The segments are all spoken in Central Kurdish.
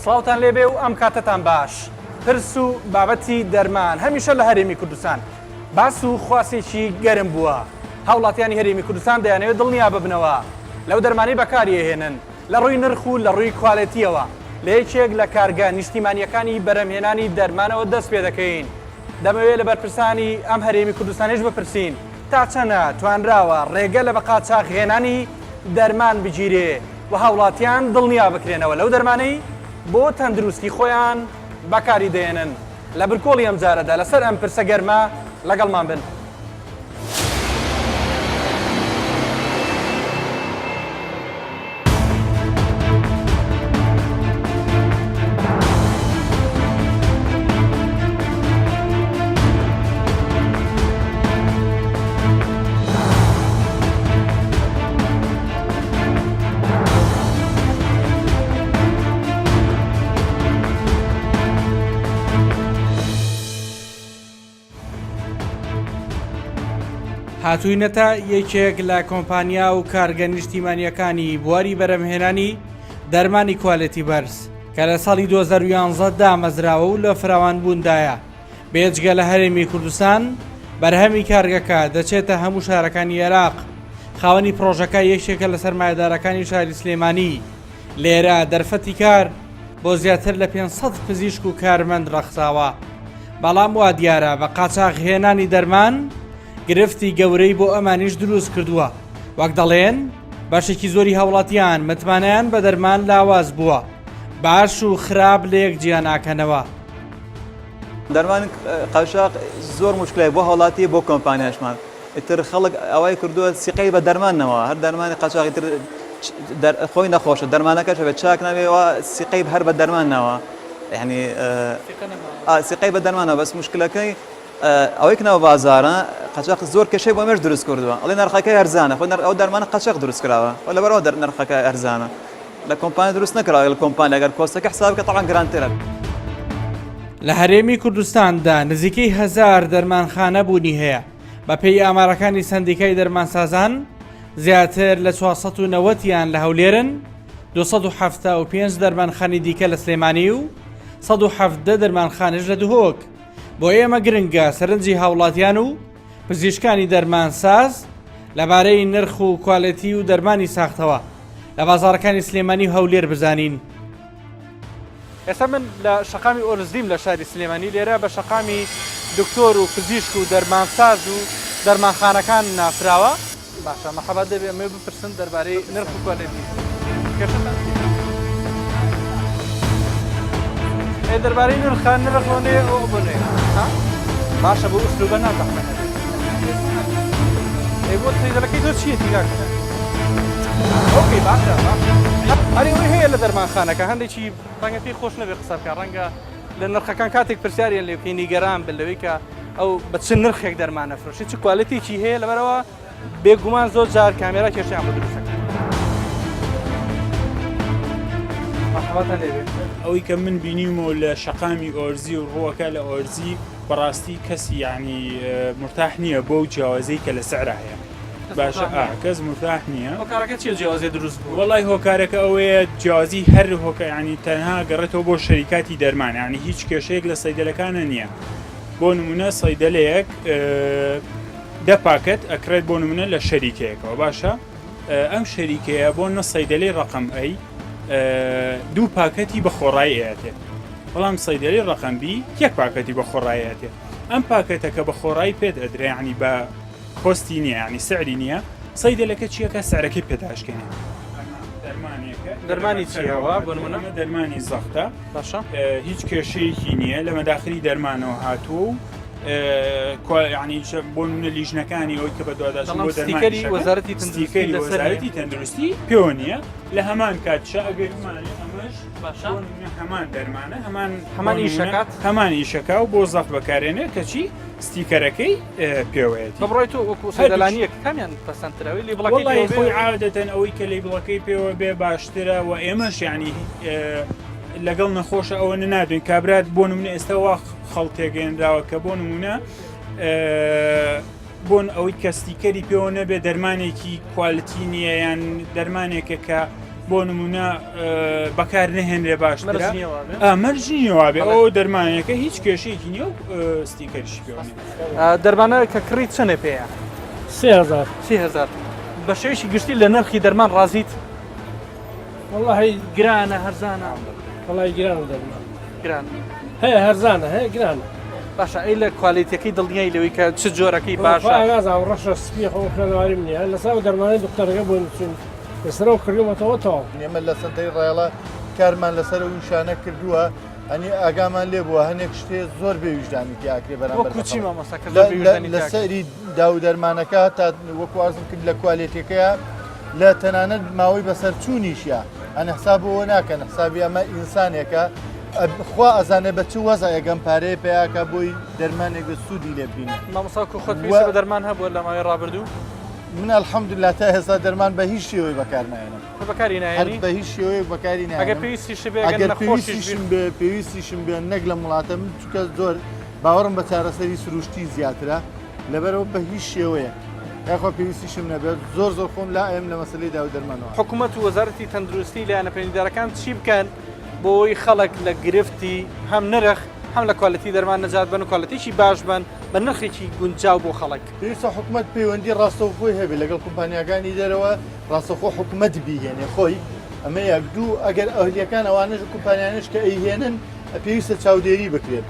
سڵاوتان لێبێ و ئەم کاتەتان باش. پرس و بابەتی دەرمان هەمیشە لە هەرێمی کوردستان باس و خواسێکی گەرم بووە. هاوڵاتیانی هەرێمی کوردستان دەیانەوێت دڵنیا ببنەوە لەو دەرمانەی بەکاری ئەهێنن لە ڕووی نرخ و لە ڕووی کوالێتییەوە. لە یەکێک لە کارگە نیشتیمانییەکانی بەرهەمهێنانی دەرمانەوە دەست پێ دەکەین. دەمەوێت لە بەرپرسانی ئەم هەرێمی کوردستانیش بپرسین تا چەنە توانراوە ڕێگە لە بەقاچاخ هێنانی دەرمان بگیرێ و هاوڵاتیان دڵنیا بکرێنەوە لەو دەرمانەی بۆ تەندروستی خۆیان بەکاری دەێنن. لە برکۆڵی ئەمجارەدا لەسەر ئەم پرسە گەرمە لەگەڵمان بن. هاتووینەتە یەکێک لە کۆمپانیا و کارگە نیشتیمانییەکانی بواری بەرهەمهێنانی دەرمانی کوالێتی بەرز کە لە ساڵی 2011 دامەزراوە و لە فراوانبووندایە. بێجگە لە هەرێمی کوردستان، بەرهەمی کارگەکە دەچێتە هەموو شارەکانی عێراق. خاوەنی پڕۆژەکە یەکێکە لە سەرمایەدارەکانی شاری سلێمانی. لێرە دەرفەتی کار بۆ زیاتر لە 500 پزیشک و کارمەند ڕەخساوە. بەڵام وا دیارە بە قاچاخ هێنانی دەرمان گرفتی گەورەی بۆ ئەمانیش دروست کردووە. وەک دەڵێن بەشێکی زۆری هاوڵاتیان متمانەیان بە دەرمان لاواز بووە. باش و خراپ لەیەک جیا ناکەنەوە. دەرمان قاچاخ زۆر موشکلەیە بۆ هاوڵاتی بۆ کۆمپانیاشمان ئیتر خەڵک ئەوای کردووە سیقەی بە دەرمان نەماوە هەر دەرمانی قاچاخ ئیتر خۆی نەخۆشە دەرمانەکەش هەبێت چاک نابێ وا سیقەی هەر بە دەرمان ناوە یعنی سیقەی بە دەرمانە بەس مشکلەکەی ئەوەی کە ناو بازارە قەچەق زۆر کێشەی بۆ مێش دروست کردووە ئەڵێ نرخەکەی هەرزانە خۆ ئەو دەرمانە قەچەق دروست کراوە و لەبەرەوە نرخەکە هەرزانە لە کۆمپانیا دروست نەکراوە لە کۆمپانیا گەر کۆستەکە حساب بکە تەبعەن گرانترە. لە هەرێمی کوردستاندا نزیکەی هەزار دەرمانخانە بوونی هەیە، بەپێی ئامارەکانی سەندیکای دەرمانسازان زیاتر لە 490 یان لە هەولێرن، 275 دەرمانخانی دیکە لە سلێمانی و 117 دەرمانخانەش لە دهۆک. بۆ ئێمە گرنگە سەرنجی هاوڵاتیان و پزیشکانی دەرمانساز لەبارەی نرخ و کوالێتی و دەرمانی ساختەوە لە بازاڕەکانی سلێمانی و هەولێر بزانین. ئێستا من لە شەقامی ئۆرزدیم لە شاری سلێمانی، لێرە بە شەقامی دکتۆر و پزیشک و دەرمانساز و دەرمانخانەکان ناسراوە. باشە مەرحەبا دەبێ ئەمەوێ بپرسم دەربارەی نرخ و کوالێتی کێشەتان چیە؟ ئێ دەربارەی نرخە نرخ لۆنێ ئەو بۆنێ ها باشە بۆ ئوسلوبە نا زەحمەت نەبێ ئێ بۆ سەیدەلەکەی تۆ چیەتی کاکە okay باشە باشە ئەرێ ئەوەی هەیە لە دەرمانخانەکە هەندێکی ڕەنگە پێی خۆش نەبێ قسە بکە ڕەنگە لە نرخەکان کاتێک پرسیاریان لێ بکەی نیگەران بن لەوەی کە ئەو بە چ نرخێک دەرمان ئەفرۆشێ چ کوالێتیکی هەیە لەبەرەوە بێگومان زۆر جار کامێرا کێشیان بۆ دروست دەکات. مەرحەباتان لێ بێ. ئەوەی کە من بینیومەوە لە شەقامی ئۆرزی و ڕووەکە لە ئۆرزی بەڕاستی کەسی یعنی مرتاح نییە بەو جیاوازی کە لە سعرا هەیە باشە کەس مرتاح نییە هۆکارەکە چیە جیاوازی دروست بوو وەڵای هۆکارەکە ئەوەیە جیاوازی هەر هۆکە ینی تەنها گەڕێتەوە بۆ شەریکاتی دەرمان ینی هیچ کێشەیەک لە سەیدەلەکانە نییە بۆ نمونە سەیدەلەیەک دە پاکەت ئەکڕێت بۆ نمونە لە شەریکەیەکەوە باشە ئەم شەریکەیە بۆ نە سەیدەلەی ڕقم ئەی دوو پاکەتی بە خۆڕایی ئەیاتێ بەڵام سەیدەلی ڕقم بی یەک پاکەتی بە خۆڕایەتێ ئەم پاکەتەکە بە خۆڕایی پێت ئەدرێ ینی بە کۆستی نییە ینی سعری نییە سەیدەلەکە چیەکە سعرەکەی پێداشکێنێ دەرمانی چیەوە بۆ نمونە دەرمانی زەختە باشە هیچ کێشەیەکی نییە لە مەداخلی دەرمانەوە هاتووە و ینی بۆ نمونە لیژنەکانی ئەوی کە بە دواداچوون بۆ ستیکەری وەزارەتی ستیکەری وەزارەتی تەندروستی پێوە نییە لە هەمان کاتشە ئەگەر ئەمەش باشە هەمان دەرمانە هەمان هەمان ئیشەکات هەمان ئیشەکە و بۆ زەخت بەکارێنێ کەچی ستیکەرەکەی پێوەیەتی. بە بڕوای تۆ وەکو سەیدەلانییەک کامیان پەسەندترە؟ ئەوەی label ەکەی پێوە بێ؟ خۆی عادەتەن ئەوەی کە label ەکەی پێوە بێ باشترە و ئێمەش یعنی لەگەڵ نەخۆشە ئەوە نادوین کابرات بۆ نمونە ئێستا وا خەڵ تێگەیەنراوە کە بۆ نمونە بۆن ئەوەی کە ستیکەری پێوە نەبێ دەرمانێکی quality نییە یان دەرمانێکە کە. بۆ نمونە بەکار نەهێنرێ باشترە مەرج نییە وابێ ئەو دەرمانەکە هیچ کێشەیەکی نییە و ستیکەریشی پێوە دەرمانە کە کڕی چەنێ پێیە؟ 3000 3000 بە شێوەیەکی گشتی لە نرخی دەرمان ڕازیت؟ وەڵی گرانە هەرزانە؟ وەڵی گرانە دەرمان گران هەیە هەرزانە هەیە گرانە باشە ئەی لە کوالێتیەکەی دڵنیای لەوەی کە چ جۆرەکەی باشە نازانم ڕەشە سپیە خۆ خوێنەواریم نییە لەسەر ئەو دەرمانەی دکتۆرەکە بۆ نووسین لەسەرەوە کردومەتەوە تەواو. ئێمە لە سەنتەری ڕایەڵە کارمان لەسەر ئەو وشانە کردووە ئەنی ئاگامان لێ بووە هەنێک شتێ زۆر بێ ویژدانی تیا ئەکرێ بەرامبەر وەکو بە چی خەڵک. مامۆستا کە لە زۆر بێ لە ویژدانی لە تیا ئەکرێ؟ سەری داو دەرمانەکە تا وەکو عەرزم کرد لە کوالێتیەکەیا لە تەنانەت ماوەی بەسەرچوونیشیا ئەن حساب ئەوە ناکەن حسابی ئەمە ئینسانێکە خوا ئەزانێ بە چ وەزعێک ئەم پارەیە پەیاکا بۆی دەرمانێک بە سوودی لێ ببینێ. مامۆستا وەکو خۆت پێویستت بە دەرمان هەبووە لە ماوەی ڕابردوو؟ من الحمدللە تا ئێستا دەرمان بە هیچ شێوەی بەکار ناهێنم. تۆ بەکاری هەر ناهێنی؟ بە هیچ شێوەیەک بەکاری ئەگەر ناهێنم. پێویستیشت بێ ئەگەر ئەگەر نەخۆشیش بی؟ پێویستیشم بێ پێویستیشم بێ نەک لەم وڵاتە من چونکە زۆر باوەڕم بە چارەسەری سروشتی زیاترە لەبەرئەوە بە هیچ شێوەیەک یاخوا پێویستیشم نەبێت زۆر زۆر خۆم لا ئەیەم لە مەسەلەی داو دەرمانەوە. حکومەت و وەزارەتی تەندروستی لایەنە پەیوەندیدارەکان چی بکەن بۆ ئەوەی خەڵک لە گرفتی هەم نرخ هەم لە کوالێتی دەرمان نەجات بن و کوالێتیی باش بن بە نرخێکی گونجاو بۆ خەڵک؟ پێویستە حکومەت پەیوەندی ڕاستەوخۆی هەبێت لەگەڵ کۆمپانیاکانی دەرەوە ڕاستەوخۆ حکومەت بیهێنێ خۆی ئەمە یەک دوو ئەگەر ئەهلیەکان ئەوانەش و کۆمپانیانەش کە ئەیهێنن پێویستە چاودێری بکرێت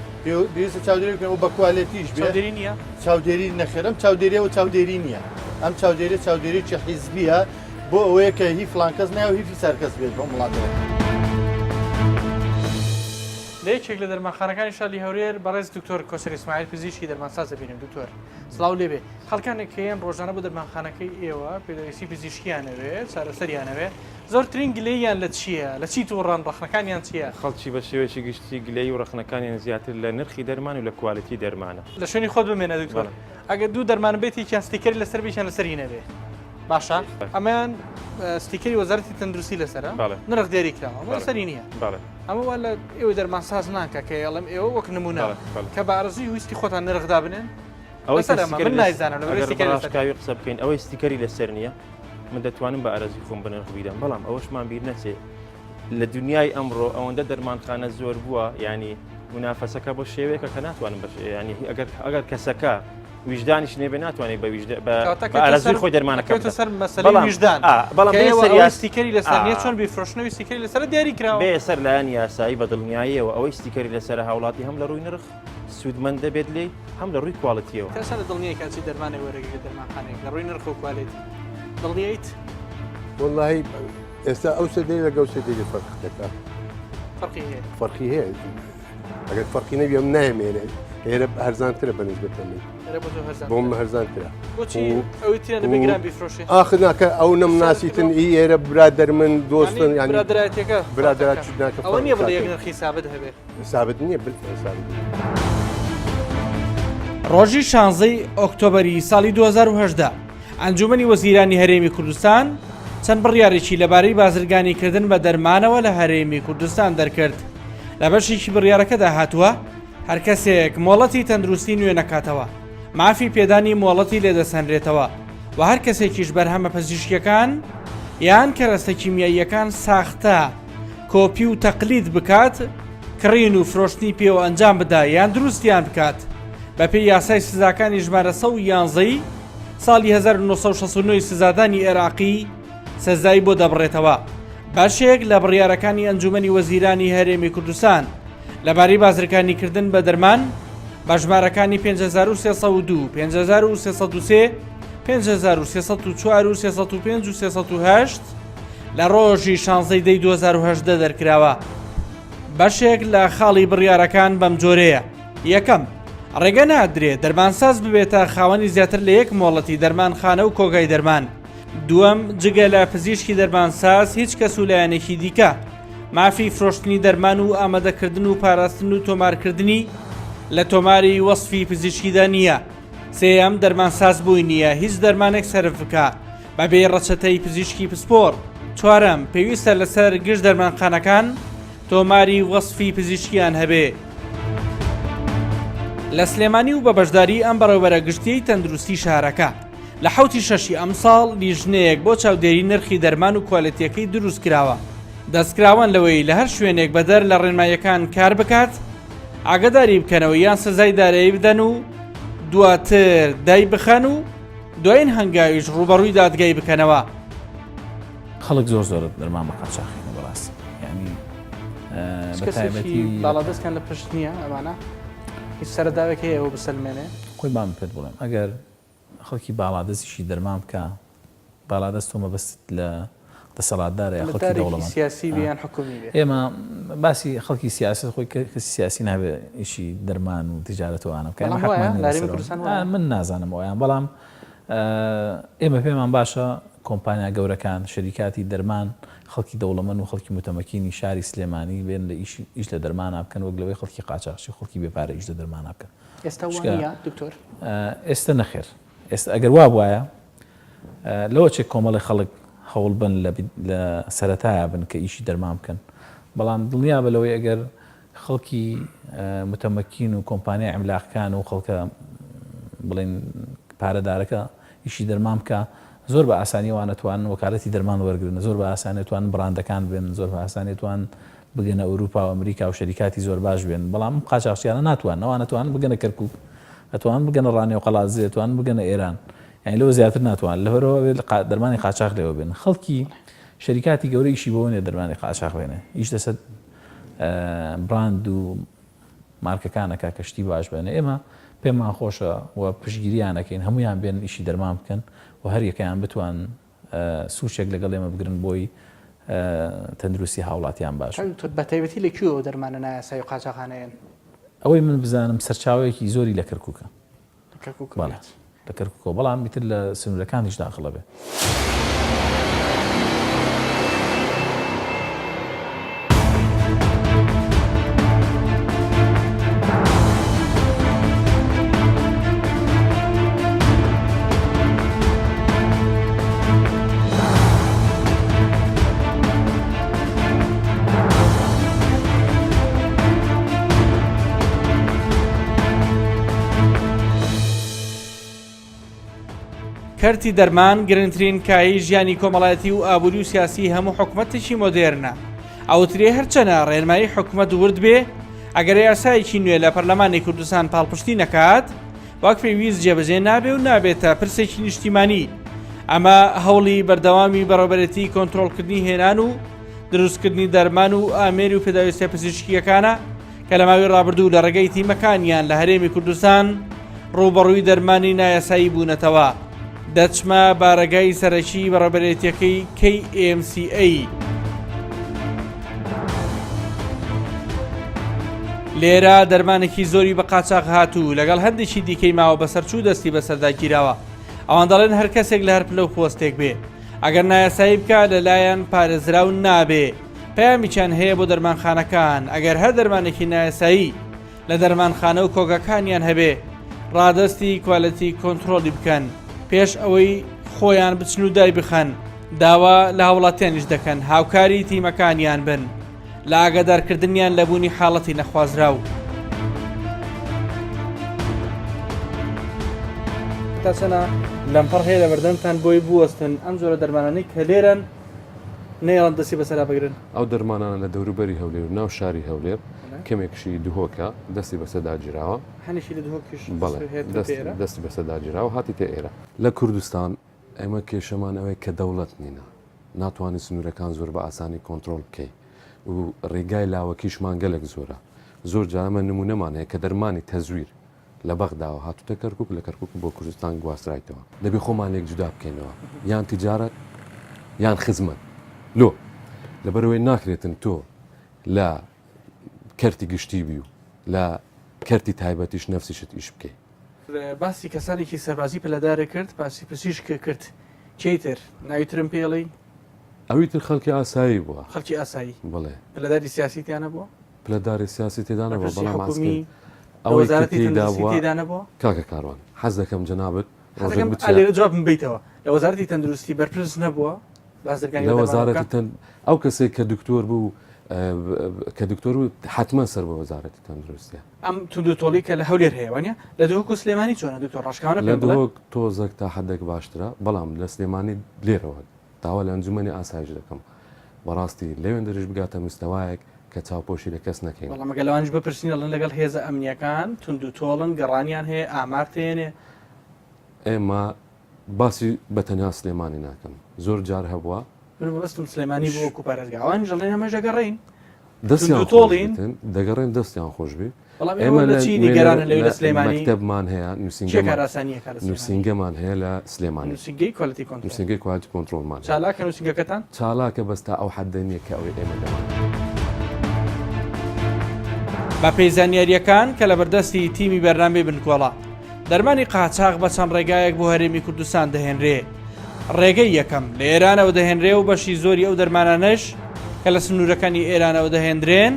پێویستە چاودێری بکرێن و بە کوالێتیش بێ چاودێری نییە؟ چاودێری نەخێر ئەم چاودێریەوە چاودێری نییە ئەم چاودێری چاودێریی حیزبیە بۆ ئەوەیە کە هی فڵان کەس نایە و هی فیسار کەس بێت بەم وڵاتەوە. لە یەکێک لە دەرمانخانەکانی شاری هەولێر بەڕێز دکتۆر کۆسەر ئیسماعیل پزیشکی دەرمانساز دەبینم دکتۆر سڵاو لێبێ خەڵکانێک کە یەن ڕۆژانە بۆ دەرمانخانەکەی ئێوە پێداویستی پزیشکیانەوێ چارەسەریانەوێ زۆرترین گلەییان لە چییە لە چی تووڕەن ڕەخنەکانیان چییە؟ خەڵکی بە شێوەیەکی گشتی گلەیی و ڕەخنەکانیان زیاتر لە نرخی دەرمان و لە کوالیتی دەرمانە. لە شوێنی خۆت بمێنە دکتۆر ئەگەر دوو دەرمان بێت یەکیان ستیکەری لەسەر بێ یەکیان لەسەری نەبێ باشە ئەمەیان ستیکەری وەزارەتی تەندروستی لەسەرە نرخ دیاری کراوە ئەمە لەسەری نییە ئەمە وا لە ئێوەی دەرمانساز ناکە کە ئێڵم ئێوە وەک نمونە کە بە ئارەزووی ویستی خۆتان نرخ دابنێن ئەوەی لەسەر ئەمە من نایزانم لەبەر ستیکەری لەسەر ڕاشکاوی قسە بکەین ئەوەی ستیکەری لەسەر نییە من دەتوانم بە ئارەزووی خۆم بە نرخ بیدەم بەڵام ئەوەشمان بیر نەچێ لە دنیای ئەمڕۆ ئەوەندە دەرمانخانە زۆر بووە ینی منافەسەکە بۆ شێوەیەکە کە ناتوانم بەش ینی ئەگەر ئەگەر کەسەکە ویژدانیش نەبێ ناتوانێت بە ویژدە بە ئارەزووی خۆی دەرمانەکە کەوتە سەر مەسەلەی ویژدان بەڵام کە بێ ئێوە سەر ئەوەی یاس ستیکەری لەسەر نییە چۆن بیفرۆشنەوەی ستیکەری لەسەرە دیاری کراوە بێ سەر لایەن یاسایی بە دڵنیاییەوە ئەوەی ستیکەری لەسەرە هاوڵاتی هەم لە ڕووی نرخ سوودمەند دەبێت لێی هەم لە ڕووی کواڵیتیەوە. تا چەندە دڵنیای کە چی دەرمانێک وەرەگری لە دەرمانخانەیەک لە ڕووی نرخ و کوالێتی دڵنیایت؟ وەڵاهی ئێستا ئەو سەدەی لەگەڵ سەدەی فەرق دەکا. فەرقی هەیە. فەرقی هەیە ئەگەر فەرقی نەبی ئەم نایەمێنێ ئێرە هەرزانترە بە نسبەت من. ئێرە بۆ تۆ هەرزانترە. بۆ من هەرزانترە. بۆچی ئەوی تریان دەبێ گران بیفرۆشێ؟ ئاخر ناکە ئەو نەم ناسیتن ئی ئێرە برادەر من دۆستن یانی برادەرایەتیەکە برادەرایەتی ناکە ئەوە نییە بڵێ یەک نرخی سابت هەبێ. سابت نییە بالفعل سابت نییە. ڕۆژی شانزەی ئۆکتۆبەری ساڵی 2018 ئەنجومەنی وەزیرانی هەرێمی کوردستان چەند بڕیارێکی لەبارەی بازرگانیکردن بە دەرمانەوە لە هەرێمی کوردستان دەرکرد لە بەشێکی بڕیارەکەدا هاتووە هەر کەسێک مۆڵەتی تەندروستی نوێ نەکاتەوە مافی پێدانی مۆڵەتی لێدەسەنرێتەوە و هەر کەسێکیش بەرهەمە پزیشکیەکان یان کەرەستە کیمیاییەکان ساختە کۆپی و تەقلید بکات، کڕین و فرۆشتنی پێوە ئەنجام بدا یان دروستیان بکات، بەپێی یاسای سزاکانی ژمارە 111 ی ساڵی 1969 ی سزادانی ئێراقی سزای بۆ دەبڕێتەوە. بەشێک لە بڕیارەکانی ئەنجومەنی وەزیرانی هەرێمی کوردستان لەبارەی بازرگانیکردن بە دەرمان بە ژمارەکانی 5302، 5303، 5304 و 305 و 308 لە ڕۆژی شانزەی دەی 2018 دەرکراوە. بەشێک لە خاڵی بڕیارەکان بەم جۆرەیە، یەکەم، ڕێگە نادرێ دەرمانساز ببێتە خاوەنی زیاتر لە یەک مۆڵەتی دەرمانخانە و کۆگای دەرمان. دووەم، جگە لە پزیشکی دەرمانساز هیچ کەس و لایەنێکی دیکە مافی فرۆشتنی دەرمان و ئامادەکردن و پاراستن و تۆمارکردنی لە تۆماری وەسفی پزیشکیدا نییە. سێیەم، دەرمانساز بۆی نییە هیچ دەرمانێک سەرف بکا بەبێ ڕەچەتەی پزیشکی پسپۆڕ. چوارەم، پێویستە لەسەر گشت دەرمانخانەکان تۆماری وەسفی پزیشکیان هەبێ. لە سلێمانی و بە بەشداری ئەم بەڕێوبەرە گشتیەی تەندروستی شارەکە. لە حەوتی شەشی ئەمساڵ لیژنەیەک بۆ چاودێری نرخی دەرمان و کوالێتیەکەی دروستکراوە، دەستکراوەن لەوەی لە هەر شوێنێک بەدەر لە ڕێنماییەکان کار بکات ئاگاداری بکەنەوە یان سزای دارایی بدەن و دواتر دایبخەن و دوایین هەنگاویش ڕووبەڕووی دادگای بکەنەوە. خەڵک زۆر زۆر دەرمان بە قاچاخینە بەڕاستی یعنی بەتایبەتی باڵادەستیان لە پشت نییە ئەمانە هیچ سەرەداوێک هەیە ئەوە بسەلمێنێ؟ خۆی با من پێت بڵێم ئەگەر خەڵکی باڵادەستیشی دەرمان بکا باڵادەست تۆ مەبەستت لە دەسەڵاتدارە یا خەڵکی دەوڵەمەند سیاسی بێ یان حکومی بێ ئێمە باسی خەڵکی سیاست خۆی کەسی سیاسی نابێ ئیشی دەرمان و تجارەت و ئانە بکا ئێمە حەقمان نییە لەسەر من نازانم ئەویان بەڵام ئێمە پێمان باشە کۆمپانیا گەورەکان شەریکاتی دەرمان خەڵکی دەوڵەمەند و خەڵکی متەمەکینی شاری سلێمانی بێن لە ئیش ئیش لە دەرمانا بکەن وەک لەوەی خەڵکی قاچاخچی و خەڵکی بێ پارە ئیش لە دەرمانا بکەن ئێستا وا نییە دکتۆر؟ ئێستا نەخێر ئێستا ئەگەر وا بوایە لەوە چێ کۆمەڵی خەڵک هەوڵ بن لە سەرەتایە بن کە ئیشی دەرمان بکەن بەڵام دڵنیا بە لەوەی ئەگەر خەڵکی متەمەکین و کۆمپانیای عملاقەکان و خەڵکە بڵین پارەدارەکە ئیشی دەرمان بکە زۆر بە ئاسانی وانە توان وەکالەتی دەرمان وەرگن زۆر بە ئاسانی توان بڕاندەکان بێن زۆر بە ئاسانی توان بگەنە ئەوروپا و ئەمریکا و شەریکاتی زۆر باش بێن بەڵام ئەم قاچاخچیانە ناتوانن ئەوان ئەتوانن بگەنە کەرکوک ئەتوانن بگەنە ڕانیە و قەڵادزێ ئەتوانن بگەنە ئێران یانی لەوە زیاتر ناتوانن لەبەرئەوە ئەبێت دەرمانی قاچاخ لێوە بێن خەڵکی شەریکاتی گەورە ئیشی بەوە نیە دەرمانی قاچاخ بێنێ ئیش لەسەر براند و مارکەکان ئەکا کە شتی باش بێنێ ئێمە پێمان خۆشە و پشتگیریان ئەکەین هەمویان بێن ئیشی دەرمان بکەن و هەر یەکەیان بتوان سوچێک لەگەڵ ئێمە بگرن بۆی تەندروستی هاوڵاتیان باش بێت. بە تایبەتی لە کوێوە دەرمانە نایاسایی و قاچاغانەیەن؟ ئەوەی من بزانم سەرچاوەیەکی زۆری لە کەرکوکە. لە کەرکوکەوە بەڵێ بێت. لە کەرکوکەوە بەڵام ئیتر لە سنوورەکانیش داخڵە بێ. کەرتی دەرمان گرنگترین کایەی ژیانی کۆمەڵایەتی و ئابووری و سیاسی هەموو حکومەتێکی مۆدێرنە. ئەوترێ هەرچەنە ڕێنمایی حکومەت ورد بێ، ئەگەر یاسایەکی نوێ لە پەرلەمانی کوردستان پاڵپشتی نەکات، وەک پێویست جێبەجێ نابێ و نابێتە پرسێکی نیشتیمانی. ئەمە هەوڵی بەردەوامی بەڕێوەبەرێتی کۆنترۆڵکردنی هێنان و دروستکردنی دەرمان و ئامێر و پێداویستیە پزیشکییەکانە کە لە ماوەی ڕابردوو لە ڕێگەی تیمەکانیان لە هەرێمی کوردستان ڕووبەڕووی دەرمانی نایاسایی بوونەتەوە. دەچمە بارەگای سەرەکی بەڕێوەبەرێتیەکەی KMCA. لێرە دەرمانێکی زۆری بە قاچاغ هاتوو لەگەڵ هەندێکی دیکەی ماوە بەسەرچوو دەستی بەسەردا گیراوە. ئەوان دەڵێن هەر کەسێک لە هەر پلە و پۆستێک بێ ئەگەر نایاسایی بکا لەلایەن پارێزراو نابێ. پەیامیکیان هەیە بۆ دەرمانخانەکان ئەگەر هەر دەرمانێکی نایاسایی لە دەرمانخانە و کۆگاکانیان هەبێ ڕادەستی quality control ی بکەن پێش ئەوەی خۆیان بچن و دایبخەن داوا لە هاوڵاتیانیش دەکەن هاوکاری تیمەکانیان بن لە ئاگادارکردنیان لە بوونی حاڵەتی نەخوازراو. تا چەنە لەمپەڕ هەیە لە بەردەمتان بۆی بوەستن ئەم جۆرە دەرمانانەی کە لێرەن نەیەڵن دەستی بەسەرا بگرن. ئەو دەرمانانە لە دەوروبەری هەولێر و ناو شاری هەولێر کەمێکشی دهۆکە دەستی بەسەردا گیراوە. هەنێکی لە دهۆکیش بەڵێ دەستی بەسەردا گیراوە هاتیتە ئێرە. لە کوردستان ئێمە کێشەمان ئەوەیە کە دەوڵەت نینە ناتوانانی سنوورەکان زۆر بە ئاسانی کۆنترۆڵ بکەی و ڕێگای لاوەکیشمان گەلک زۆرە زۆر جار ئەمە نمونەمان هەیە کە دەرمانی تەزویر لە بەغداوە هاتوتە کەرکوک لە کەرکوک بۆ کوردستان گواسترایتەوە. دەبێ خۆمان لێک جودا بکەینەوە یان تیجارەت یان خزمەت لۆ لەبەرئەوەی ناکرێتن تۆ لە کەرتی گشتی بی و لە کەرتی تایبەتیش نەفسی شت ئیش بکەی. باسی کەسانێکی سەربازی پلەدارت کرد، باسی پزیشکت کرد، کێی تر؟ ناوی ترم پێ ئەڵێی؟ ئەوی تر خەڵکی ئاسایی بووە. خەڵکی ئاسایی. بەڵێ. پلەداری سیاسی تیا نەبووە؟ پلەداری سیاسی تێدا نەبووە، بەرپرسی بەڵام حکوومی عەسکەری لە ئەوەی کە وەزارەتی تێیدا تەندروستی بووە تێدا نەبووە؟ کاکە کاروان حەز دەکەم جەنابت ڕۆژێک حەزەکەم بچیە لێرە جوابم بەیتەوە لە وەزارەتی تەندروستی بەرپرس نەبووە بازرگانی لە بە دەرمانەوە وەزارەتی بکا؟ تەن ئەو کەسێک کە دکتۆر بوو. کە دکتۆر و حتمما سەر بە وەزارەتی تەندروستیە. ئەم توندوتۆڵی کە لە هەولێر هەیە وانە لە دهۆک و سلێمانی چۆنە دکتۆر ڕاشکاوانە لە دهۆک تۆزەک تا حدێک باشترە بەڵام لە سلێمانی لێرەوە داوا لە ئەنجومەنی ئاسایش دەکەم بەڕاستی لەوێندەریش بگاتە مستەوایەک کە چاوپۆشی لە کەس نەکەین. بەڵام ئەگەر لەوانیش بپرسین ئەڵێن لەگەڵ هێزە ئەمنییەکان توندوتۆڵن گەڕانیان هەیە ئامار تێنێ. ئێمە باسی بە تەنها سلێمانی ناکەم زۆر جار هەبووە. من مەبەستم سلێمانی بوو وەکو پارێزگا ئەوانیش ئەڵێن ئێمەش دەگەڕێین دەستیان خۆش بیتن دەگەڕێن دەستیان خۆش بی ئێمە لە چی نیگەرانن لەوێ لە سلێمانی مەکتەبمان هەیە نووسینگەمان هەیە لە سلێمانی نووسینگەی quality control نووسینگەی quality control مان چالاکە نووسینگەکەتان چالاکە بەس تا ئەو حەدە نییە کە ئەوەی ئێمە دەمان بەپێی زانیارییەکان کە لەبەردەستی تیمی بەرنامەی بنکۆڵە دەرمانی قاچاخ بە چەند ڕێگایەک بۆ هەرێمی کوردستان دەهێنرێ ڕێگەی یەکەم لە ئێرانەوە دەهێنرێ و بەشی زۆری ئەو دەرمانانەش کە لە سنوورەکانی ئێرانەوە دەهێندرێن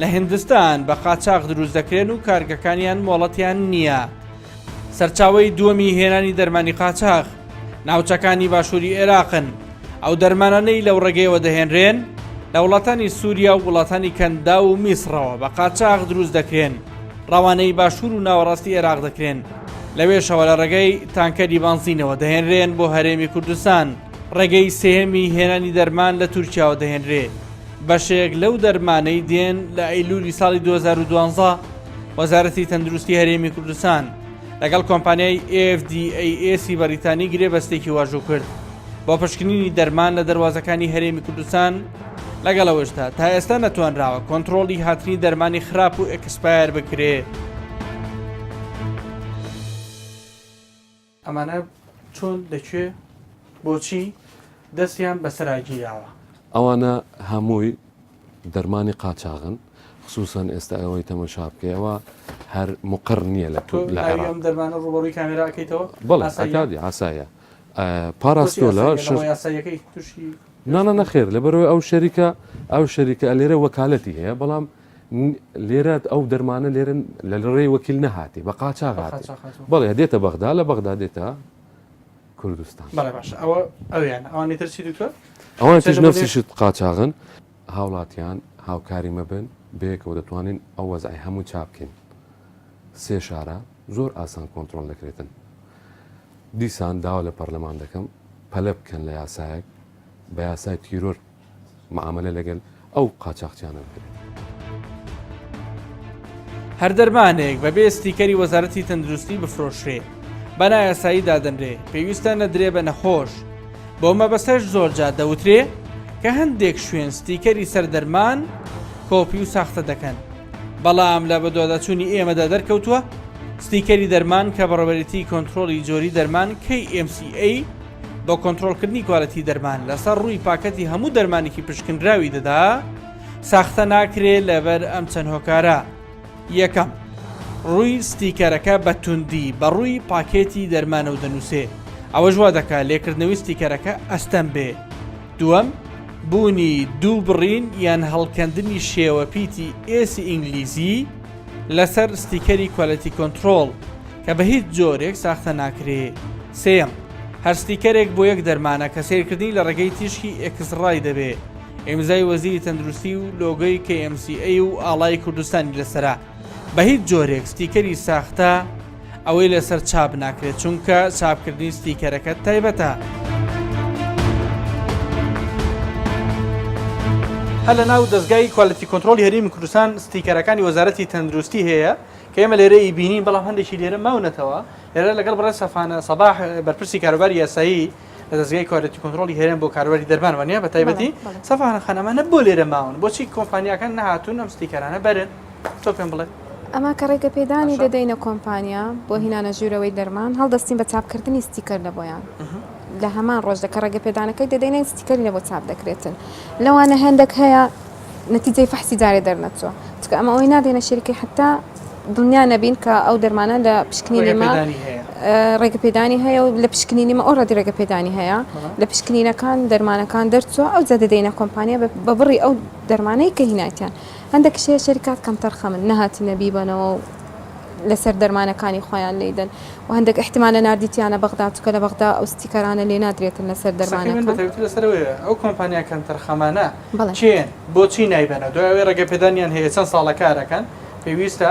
لە هندستان بە قاچاخ دروست دەکرێن و کارگەکانیان مۆڵەتیان نییە. سەرچاوەی دووەمی هێنانی دەرمانی قاچاخ ناوچەکانی باشووری عێراقن، ئەو دەرمانانەی لەو ڕێگەیەوە دەهێنرێن لە وڵاتانی سووریا و وڵاتانی کەنداو و میسڕەوە بە قاچاخ دروست دەکرێن، ڕەوانەی باشوور و ناوەڕاستی عێراق دەکرێن، لەوێشەوە لە ڕێگەی تانکەری بەنزینەوە دەهێنرێن بۆ هەرێمی کوردستان. ڕێگەی سێیەمی هێنانی دەرمان لە تورکیاوە دەهێنرێ، بەشێک لەو دەرمانەی دێن لە ئەیلولی ساڵی 2012 وەزارەتی تەندروستی هەرێمی کوردستان لەگەڵ کۆمپانیای FDAS بەریتانی گرێبەستێکی واژوو کرد بۆ پشکنینی دەرمان لە دەروازەکانی هەرێمی کوردستان لەگەڵ ئەوەشدا تا ئێستا نەتوانراوە کۆنترۆڵی هاتنی دەرمانی خراپ و expire بکرێ. ئەمانە چۆن لەکوێ بۆچی دەستیان بەسەرا گیراوە؟ ئەوانە هەمووی دەرمانی قاچاغن خسوسەن ئێستا ئەوەی تەمەشا بکەی ئەوە هەر مقر نییە لە تۆ لە ناوی عێراق ئەم دەرمانە ڕووبەڕووی کامێرا ئەکەیتەوە؟ بەڵێ ئاساییە؟ ئەکادی ئاساییە بۆچی پاراستۆلە ئاساییە؟ لە شەش ڕووی یاساییەکەی تووشی نا نا نەخێر لەبەرئەوەی ئەو شەریکە ئەو شەریکە لێرە وەکالەتی هەیە بەڵام لێرە ئەو دەرمانە لێرە لە ڕێی وەکیل نەهاتی بە قاچاغ هاتی بەڵێ دێتە بەغدا لە بەغدا دێتە کوردستان بەڵێ باشە ئەوە ئەویان ئەوانی تر چی دکتۆر ئەوان تریش نەفسی شت قاچاغن هاوڵاتیان هاوکاری مەبن بەیەکەوە دەتوانین ئەو وەزعی هەموو چا بکەین سێ شارە زۆر ئاسان کۆنترۆل دەکرێتن دیسان داوا لە پەرلەمان دەکەم پەلە بکەن لە یاسایەک بە یاسای تیرۆر معامەلە لەگەل ئەو قاچاخچیانە بکرێت. هەر دەرمانێک بەبێ ستیکەری وەزارەتی تەندروستی بفرۆشرێ بە نایاسایی دادەنرێ، پێویستە نەدرێ بە نەخۆش، بەو مەبەستەش زۆرجار دەوترێ کە هەندێک شوێن ستیکەری سەر دەرمان کۆپی و ساختە دەکەن، بەڵام لە بەدواداچوونی ئێمەدا دەرکەوتووە ستیکەری دەرمان کە بەڕێوەبەرێتی کۆنترۆڵی جۆری دەرمان KMCA بۆ کۆنترۆڵکردنی کوالێتی دەرمان لەسەر ڕووی پاکەتی هەموو دەرمانێکی پشکنراوی دەدا، ساختە ناکرێ لەبەر ئەم چەند هۆکارە، یەکەم، ڕووی ستیکەرەکە بە توندی بە ڕووی پاکێتی دەرمانەوە دەنووسێ، ئەوەش وا دەکا لێکردنەوەی ستیکەرەکە ئەستەم بێ. دووەم، بوونی دوو بڕین یان هەڵکەندنی شێوە پیتی S ی ئینگلیزی لەسەر ستیکەری quality control کە بە هیچ جۆرێک ساختە ناکرێ. سێیەم، هەر ستیکەرێک بۆ یەک دەرمانە کە سەیرکردنی لە ڕێگەی تیشکی X-ray دەبێ، ئیمزای وەزیری تەندروستی و لۆگۆی KMCA و ئاڵای کوردستانی لەسەرە، بە هیچ جۆرێک ستیکەری ساختە ئەوەی لەسەر چاپ ناکرێت چونکە چاپکردنی ستیکەرەکە تایبەتە. هەر لە ناو دەزگای quality control ی هەرێمی کوردستان ستیکەرەکانی وەزارەتی تەندروستی هەیە کە ئێمە لێرە ئیبینین بەڵام هەندێکی لێرە ماونەتەوە لێرە لەگەڵ بەڕێز سەفانە سەباح بەرپرسی کاروباری یاسایی لە دەزگای quality control ی هەرێم بۆ کاروباری دەرمان وانە بە تایبەتی سەفانە خان ئەمانە بۆ لێرە ماون بۆچی کۆمپانیاکان نەهاتوون ئەم ستیکەرانە بەرن تۆ پێم بڵێ ئەمە کە ڕێگە پێدانی دەدەینە کۆمپانیا بۆ هینانە ژوورەوەی دەرمان هەڵدەستین بە چاپکردنی ستیکەر لە بۆیان لە هەمان ڕۆژدا کە ڕێگە پێدانەکەی دەدەینە ستیکەری لە بۆ چاپ دەکرێتن لەوانە هەندێک هەیە نەتیجەی فەحسی جارێ دەرنەچووە چونکە ئەمە ئەوەی نادەینە شەریکەی حتا دڵنیا نەبین کە ئەو دەرمانە لە پشکنینی ما ڕێگەپێدانی هەیە و لە پشکنینی مە already ڕێگەپێدانی هەیە لە پشکنینەکان دەرمانەکان دەرچووە ئەو جا دەدەینە کۆمپانیا بە بڕی ئەو دەرمانەی کە هیناتیان هەندێک شەیە شەریکات کەمتەرخەمن نەهاتینە بیبەنەوە و. لەسەر دەرمانەکانی خۆیان لێیدەن و هەندێک ئیحتیمالە ناردیتیانە بەغدا چونکە لە بەغدا ئەو ستیکەرانە لێ نادرێتن لەسەر قسەکەی من دەرمانەکان. بەتایبەتی لەسەر ئەوەیە ئەو کۆمپانیا کەمتەرخەمانە بەڵێ. کێن بۆچی نایبەنەوە دوای ئەوەی ڕێگەپێدانیان هەیە چەند ساڵە کارەکەن پێویستە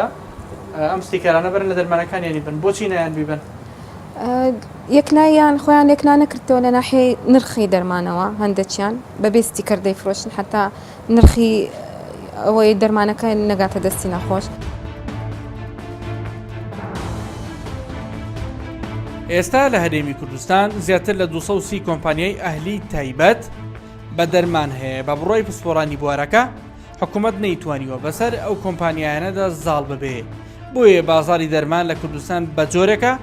ئەم ستیکەرانە بەرن لە دەرمانەکانیانی بن بۆچی نایان بیبەن؟ یەکلاییان خۆیان یەکلا نەکردەوە لە ناحیەی نرخی دەرمانەوە هەندێکیان بەبێ ستیکەر دەیفرۆشن حتا نرخی ئەوەی دەرمانەکە نەگاتە دەستی نەخۆش. ئێستا لە هەرێمی کوردستان زیاتر لە 230 کۆمپانیای ئەهلی تایبەت بە دەرمان هەیە بە بڕوای پسپۆرانی بوارەکە حکومەت نەیتوانیوە بەسەر ئەو کۆمپانیایانەدا زاڵ ببێ بۆیە بازاری دەرمان لە کوردستان بە جۆرێکە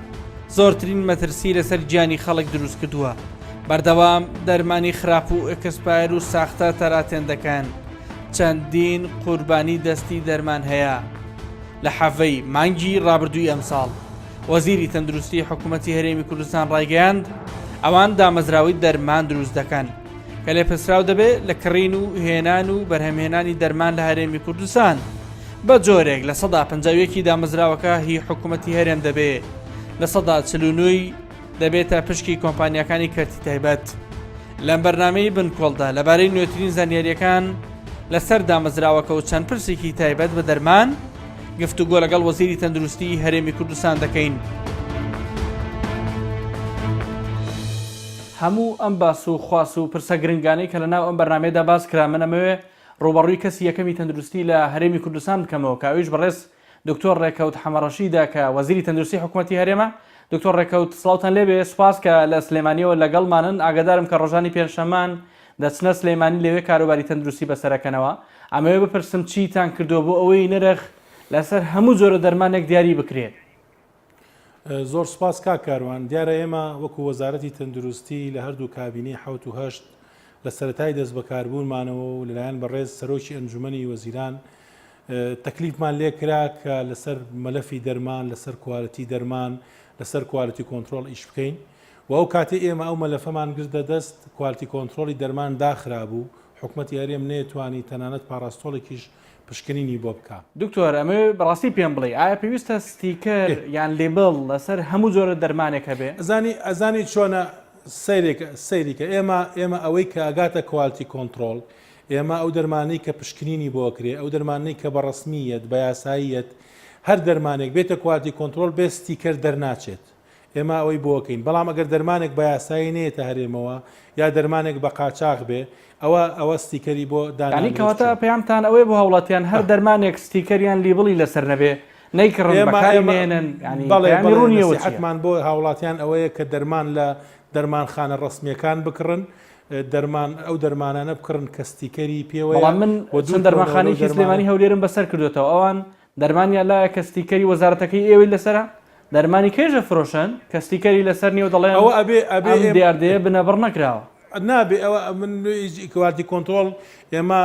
زۆرترین مەترسی لەسەر گیانی خەڵک دروست کردووە بەردەوام دەرمانی خراپ و expire و ساختە تەراتێن دەکەن چەندین قوربانی دەستی دەرمان هەیە لە حەڤەی مانگی ڕابردووی ئەمساڵ وەزیری تەندروستی حکوومەتی هەرێمی کوردستان ڕایگەیاند ئەوان دامەزراوەی دەرمان دروست دەکەن کە لێپرسراو دەبێت لە کڕین و هێنان و بەرهەمهێنانی دەرمان لە هەرێمی کوردستان بە جۆرێک 51% ی دامەزراوەکە هی حکوومەتی هەرێم دەبێ 49% ی دەبێتە پشکی کۆمپانیاکانی کەرتی تایبەت. لەم بەرنامەی بنکۆڵدا لەبارەی نوێترین زانیارییەکان لەسەر دامەزراوەکە و چەند پرسێکی تایبەت بە دەرمان گفتوگۆ لەگەڵ وەزیری تەندروستی هەرێمی کوردستان دەکەین. هەموو ئەم باس و خواس و پرسە گرنگانەی کە لەناو ئەم بەرنامەیەدا باس کرا من ئەمەوێ ڕووبەڕووی کەسی یەکەمی تەندروستی لە هەرێمی کوردستان بکەمەوە کە ئەویش بەڕێز دکتۆر ڕێکەوت حەمەڕەشیدە کە وەزیری تەندروستی حکومەتی هەرێمە. دکتۆر ڕێکەوت سڵاوتان لێبێ، سوپاس کە لە سلێمانیەوە لەگەڵمانن، ئاگادارم کە ڕۆژانی پێنجشەممان دەچنە سلێمانی لەوێ کاروباری تەندروستی بەسەرەکەنەوە، ئەمەوێ بپرسم چیتان کردووە بۆ ئەوەی نرخ لەسەر هەموو جۆرە دەرمانێک دیاری بکرێت؟ زۆر سوپاس کاک کاروان، دیارە ئێمە وەکو وەزارەتی تەندروستی لە هەردوو کابینەی حەوت و هەشت لە سەرەتای دەستبەکاربوونمانەوە و لەلایەن بەڕێز سەرۆکی ئەنجومەنی وەزیران تەکلیفمان لێکرا کە لەسەر مەلەفی دەرمان، لەسەر quality دەرمان، لەسەر quality control ئیش بکەین و ئەو کاتەی ئێمە ئەو مەلەفەمان گرتە دەست quality control ی دەرمان داخرابوو، حکومەتی هەرێم نەیتوانی تەنانەت پاراستۆڵێکیش پشکنینی بۆ بکا. دکتۆر ئەمەوێ بەڕاستی پێم بڵێی ئایا پێویستە ستیکەر یان label لەسەر هەموو جۆرە دەرمانێک هەبێ؟ ئەزانی ئەزانی چۆنە سەیرێکە سەیریکە ئێمە ئێمە ئەوەی کە ئەگاتە quality control ئێمە ئەو دەرمانەی کە پشکنینی بۆ ئەکرێ، ئەو دەرمانەی کە بە ڕەسمییەت، بە یاساییەت، هەر دەرمانێک بێتە quality control بێ ستیکەر دەرناچێت. ئێمە ئەوەی بۆ ئەکەین. بەڵام ئەگەر دەرمانێک بە یاسایی نەیەتە هەرێمەوە یا دەرمانێک بە قاچاخ بێ، ئەوە ئەوە ستیکەری بۆ یانی دانانرێت کەواتە چون. پەیامتان ئەوەیە بۆ هاوڵاتیان هەر دەرمانێک ستیکەر یان label ی لەسەر نەبێ نەیکڕن، ئێمە بەکاری ئێمە نەیەنن، یانی بەڵێ پەیامی بەڵێ ڕوونی ئێوە چییە؟ نەسیحەتمان بۆ هاوڵاتیان ئەوەیە کە دەرمان لە دەرمانخانە ڕەسمییەکان بکڕن، دەرمان ئەو دەرمانانە بکڕن کە ستیکەری پێوەیە بەڵام من و دوور چەند کەونەوە لەو دەرمانخانەیەکی دەرمانە. سلێمانی هەولێرم بەسەر کردۆتەوە ئەوان دەرمانیان لایە کە ستیکەری وەزارەتەکەی ئێوەی لەسەرە دەرمانی کێش ئەفرۆشن کە ستیکەری لەسەر نیە و دەڵێن ئەوە ئەبێ ئەبێ ئەم ئێم دیاردەیە بنەبڕ نەکراوە. نابێ ئەوە من quality control ئێمە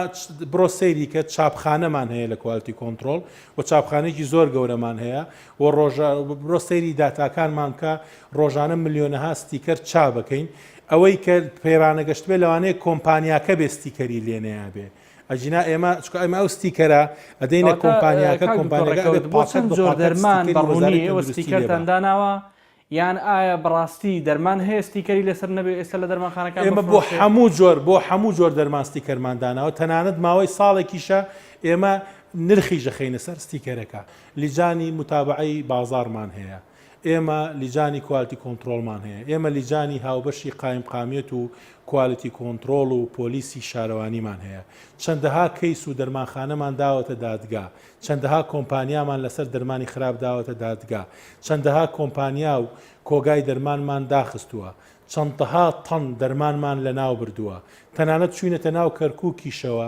بڕۆ سەیری کە چاپخانەمان هەیە لە quality control و چاپخانێکی زۆر گەورەمان هەیە و ڕۆژە بڕۆ سەیری داتاکانمان بکە ڕۆژانە ملیۆنەها ستیکەر چاپەکەین ئەوەی کە پێڕانەگەشتبێ لەوانەیە کۆمپانیاکە بێ ستیکەری لێ نەیابێ ئەگینا ئێمە چونکە ئێمە ئەو ستیکەرە ئەدەینە کەواتە کۆمپانیاکە کاک دکتۆر کۆمپانیاکە ئەبێ ڕێکەوت بۆ پاکەت چەند بە جۆر پاکەت دەرمان ستیکەری بە ڕوونی وەزارەتی ئێوە تەندروستی لێ ستیکەرتان با. داناوە یان ئایا بەڕاستی دەرمان هەیە ستیکەری لەسەر نەبێ ئێستا لە دەرمانخانەکان ئێمە بۆ بفرۆشرێ؟ هەموو جۆر بۆ هەموو جۆر دەرمان ستیکەرمان داناوە تەنانەت ماوەی ساڵێکیشە ئێمە نرخیش دەخەینە سەر ستیکەرەکە لیجانی موتابەعەی بازاڕمان هەیە ئێمە لیجانی quality control مان هەیە، ئێمە لیجانی هاوبەشی قایمقامیەت و quality control و پۆلیسی شارەوانیمان هەیە، چەندەها کەیس و دەرمانخانەمان داوەتە دادگا، چەندەها کۆمپانیامان لەسەر دەرمانی خراپ داوەتە دادگا، چەندەها کۆمپانیا و کۆگای دەرمانمان داخستووە، چەندەها تەن دەرمانمان لەناوبردووە، تەنانەت چووینەتە ناو کەرکوکیشەوە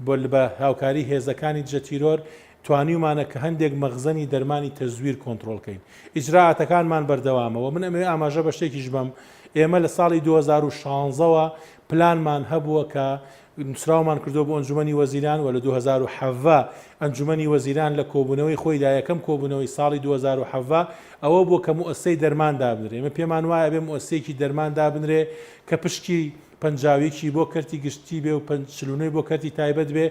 بە هاوکاری هێزەکانی دژەتیرۆر توانیومانە کە هەندێک مەخزەنی دەرمانی تەزویر کۆنترۆڵ کەین. ئیجرائاتەکانمان بەردەوامە و من ئەمەوێ ئاماژە بە شتێکیش بەم، ئێمە لە ساڵی 2016 وە پلانمان هەبووە کە نووسراومان کردووە بۆ ئەنجومەنی وەزیران و لە 2017 ئەنجومەنی وەزیران لە کۆبوونەوەی خۆیدا یەکەم کۆبوونەوەی ساڵی 2017 ئەوە بووە کە موئەسسەی دەرمان دابنرێ. ئێمە پێمان وایە ئەبێ موئەسسەیەکی دەرمان دابنرێ کە پشکی 51 ی بۆ کەرتی گشتی بێ و 49 ی بۆ کەرتی تایبەت بێ.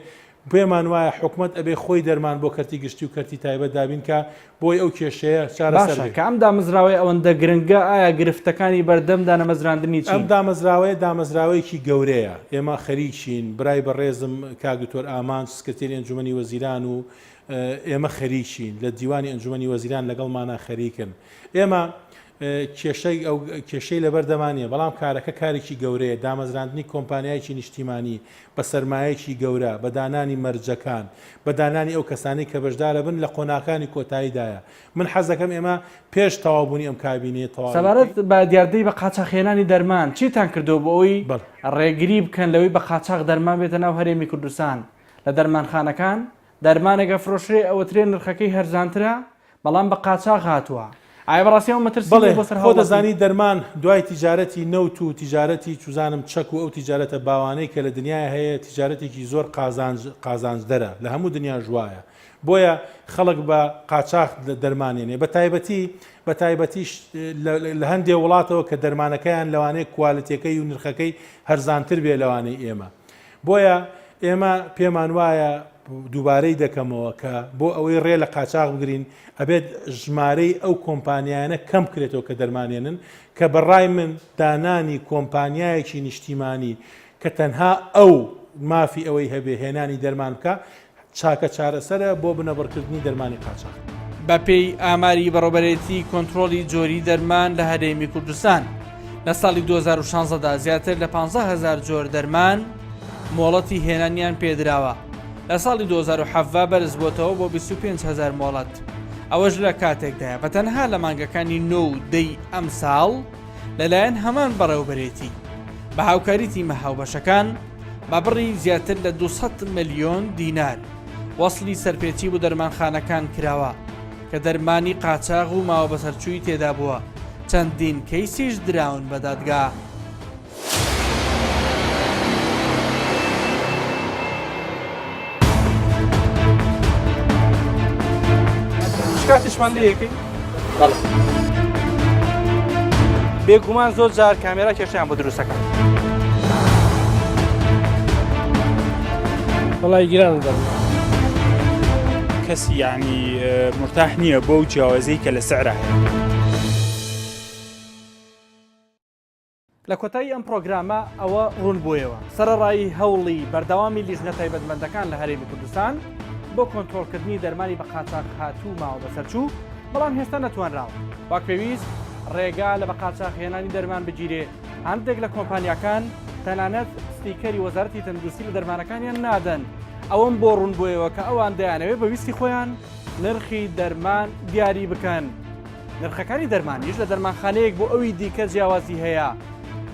پێمان وایە حکومەت ئەبێ خۆی دەرمان بۆ کەرتی گشتی و کەرتی تایبەت دابین کا بۆی ئەو کێشەیە چارەسەر باشە بێ. کە ئەم دامەزراوەیە ئەوەندە گرنگە ئایا گرفتەکانی بەردەم دانەمەزراندنی ئەم چین؟ دامەزراوەیە دامەزراوەیەکی گەورەیە، ئێمە خەریکین، برای بەڕێزم کاک دکتۆر ئامانج سکرتێری ئەنجومەنی وەزیران و ئێمە خەریکین، لە دیوانی ئەنجومەنی وەزیران لەگەڵمانا خەریکن. ئێمە کێشەی ئەو کێشەی لەبەردەما نییە، بەڵام کارەکە کارێکی گەورەیە، دامەزراندنی کۆمپانیایەکی نیشتیمانی بە سەرمایەکی گەورە، بە دانانی مەرجەکان، بە دانانی ئەو کەسانەی کە بەشدارەبن لە قۆناغەکانی کۆتاییدایە. من حەز دەکەم ئێمە پێش تەواوبوونی ئەم کابینەیە تەواوی سەبارەت بکەین. بە دیاردەی بە قاچاخهێنانی دەرمان، چیتان کردووە بۆ ئەوەی بەڵێ. ڕێگری بکەن لەوەی بە قاچاخ دەرمان بێتە ناو هەرێمی کوردستان؟ لە دەرمانخانەکان دەرمانێک ئەفرۆشرێ ئەوترێ نرخەکەی هەرزانترە، بەڵام بە قاچاخ هاتووە. ئایا بەڕاستی ئەوە مەترسی بەڵێ نییە بۆ سەر خۆ هاوڵاتی؟ دەزانی دەرمان دوای تیجارەتی نەوت و تیجارەتی چوزانم چەک و ئەو تیجارەتە باوانەی کە لە دنیایا هەیە تیجارەتێکی زۆر قازانج قازانجدەرە لە هەموو دنیاش وایە بۆیە خەڵک بە قاچاخ دەرمان ێنێ بە تایبەتی بە تایبەتیش لە هەندێ وڵاتەوە کە دەرمانەکەیان لەوانەیە کوالتیەکەی و نرخەکەی هەرزانتر بێ لەوانەی ئێمە بۆیە ئێمە پێمان وایە دووبارەی دەکەمەوە کە بۆ ئەوەی ڕێ لە قاچاخ بگرین ئەبێت ژمارەی ئەو کۆمپانیایانە کەم بکرێتەوە کە دەرمانێنن کە بە ڕای من دانانی کۆمپانیایەکی نیشتیمانی کە تەنها ئەو مافی ئەوەی هەبێ هێنانی دەرمان بکا چاکە چارەسەرە بۆ بنەبڕکردنی دەرمانی قاچاخ. بەپێی ئاماری بەڕێوەبەرێتی کۆنترۆڵی جۆری دەرمان لە هەرێمی کوردستان، لە ساڵی 2016 دا زیاتر لە 15 هەزار جۆر دەرمان مۆڵەتی هێنانیان پێدراوە، لە ساڵی 2017 بەرزبووەتەوە بۆ 25 هەزار مۆڵەت، ئەوەش لە کاتێکدایە بە تەنها لە مانگەکانی نۆ و دەی ئەمساڵ لەلایەن هەمان بەڕێوەبەرێتی بە هاوکاری تیمە هاوبەشەکان بە بڕی زیاتر لە 200 ملیۆن دینار وەسڵی سەرپێچی بۆ دەرمانخانەکان کراوە کە دەرمانی قاچاغ و ماوە بەسەرچووی تێدا بووە، چەندین کەیسیش دراون بە دادگا. شکاتیشمان لێ یەکەی؟ بەڵێ. بێگومان زۆر جار کامێرا کێشەیان بۆ دروستەکە. وەڵای گرانە دەرمان. کەس یانی مورتاح نییە بەو جیاوازیەی کە لە سعرا هەیە. لە کۆتایی ئەم پڕۆگرامە ئەوە ڕوون بوویەوە، سەرەڕای هەوڵی بەردەوامی لیژنە تایبەتمەندەکان لە هەرێمی کوردستان بۆ کۆنترۆڵکردنی دەرمانی بە قاچاخ هاتوو و ماوە بەسەرچوو، بەڵام هێشتا نەتوانراوە وەک پێویست ڕێگا لە بەقاچاخهێنانی دەرمان بگیرێ، هەندێک لە کۆمپانیاکان تەنانەت ستیکەری وەزارەتی تەندروستی لە دەرمانەکانیان نادەن، ئەوەم بۆ ڕوون بوویەوە کە ئەوان دەیانەوێت بە ویستی خۆیان نرخی دەرمان دیاری بکەن. نرخەکانی دەرمانیش لە دەرمانخانەیەک بۆ ئەوی دیکە جیاوازی هەیە،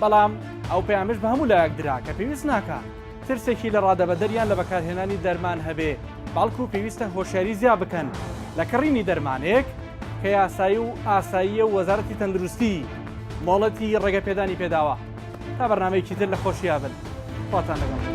بەڵام ئەو پەیامەش بە هەموو لایەک درا کە پێویست ناکا ترسێکی لە ڕادەبەدەریان لە بەکارهێنانی دەرمان هەبێ، بەڵکو پێویستە هۆشیاری زیا بکەن لە کڕینی دەرمانێک کە یاسایی و ئاساییە و وەزارەتی تەندروستی مۆڵەتی ڕێگەپێدانی پێداوە. تا بەرنامەیەکی تر لە خۆشیا بن. خواتان لەگەڵ.